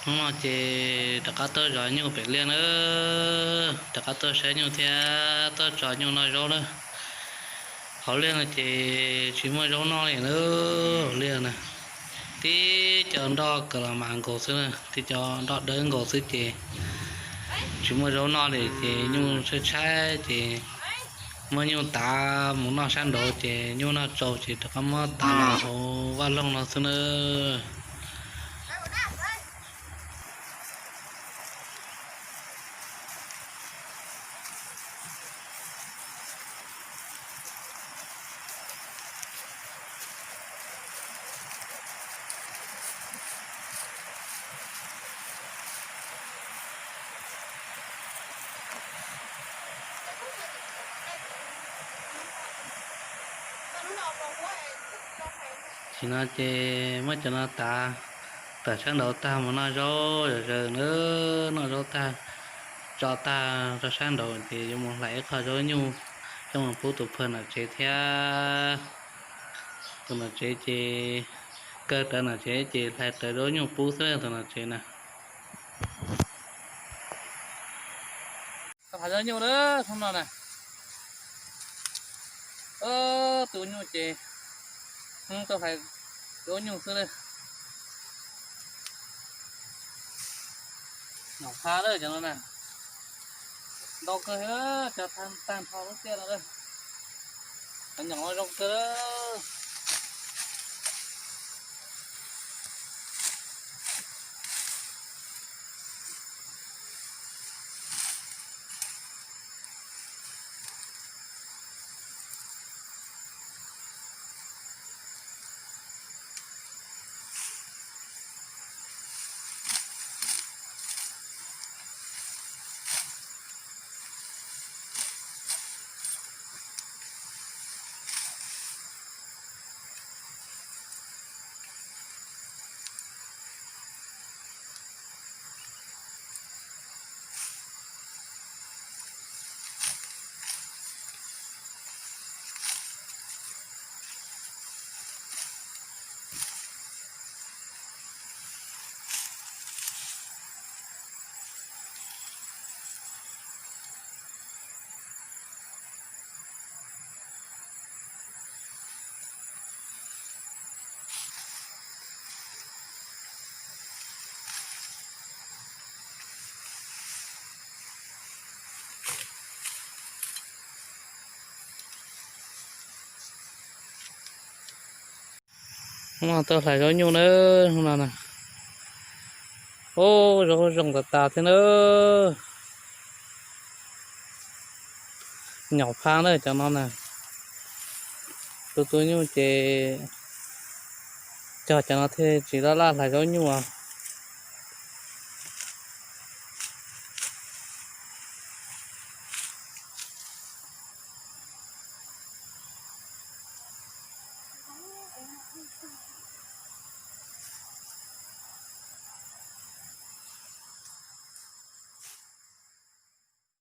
Hnub no ces rov qab tuaj zov nyuj pem liaj na, rov qab tuaj saib nyuj thiab tuaj tso nyuj noj zaub na. Hauv liaj no ces tsis muaj zaub noj li na, hauv liaj na. Tib co nroj kawg los mas nkaus xwb, tib co nroj dawb nkaus xwb ces tsis muaj zaub noj li ces nyuj tshaib tshaib ces muab nyuj tav mus noj sab nraud ces nyuj noj tsau ces rov qab muab tav los hauv vaj loog no xwb na. Tam sim no ces muab cov no tav tawm sab nraud tag mus noj zaub zom zaws na, noj zaub tag tso tag rau sab nraud ces yuav mus hlais ib qho zaub nyuj coj mus pub tus phawj nom tsev thiab. Tus nom tsev ces kaw rawv nom tsev ces hlais rawv zaub nyuj pub xwb tus nom tsev na. Tau hlais zaub nyuj lawm hnub no na. Tus nyuj ces hnub tau hlais zaub nyuj xwb lawm. Nyom pha lawm cov no na. Ntau kawg, cov tag nrho lub tiaj no lawm. Cov nyom no zoo kawg. Hnub no tuaj hlais zaub nyuj na, hnub no na. Ub, zaub zoo tas tas thiab na. Nyom pha na cov no na. Tu tu nyuj ces cog cov no thiaj tsis laj laj hlais zaub nyuj os.